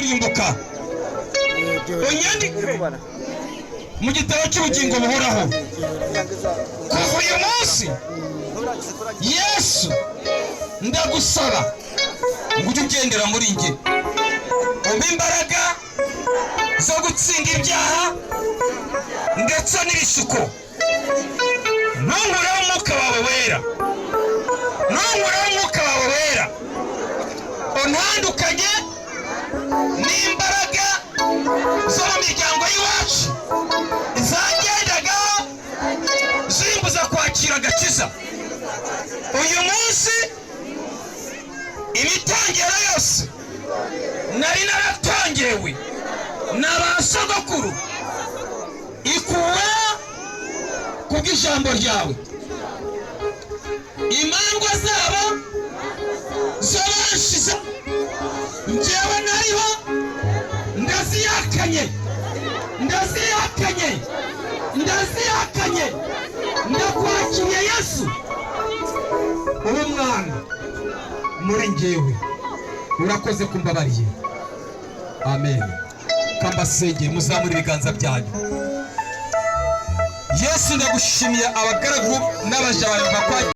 kurimbuka. Unyandike mu gitabo cy'ubugingo buhoraho. Kuva uyu munsi, Yesu, ndagusaba ngo ujye ugendera muri njye, umpe imbaraga zo gutsinda ibyaha ndetse n'ibishuko. Ntunkureho Umwuka wawe Wera, ntunkureho Umwuka wawe Wera. Untandukanye n'imbaraga zo mu miryango y'iwacu zagendaga zimbuza kwakira agakiza. Uyu munsi imitangiro yose nari naratongewe na ba sogokuru ikuwe kubw'ijambo ryawe. Imandwa zabo zo banshize njyewe nariho, ndazihakanye, ndazihakanye, ndazihakanye. Ndakwakiriye Yesu, uri umwana muri njyewe. Urakoze kumbabariye. Amen. Kambasengere, muzamure ibiganza byanyu. Yesu, ndagushimiye abagaragu n'abaja bawe bakwakiriye.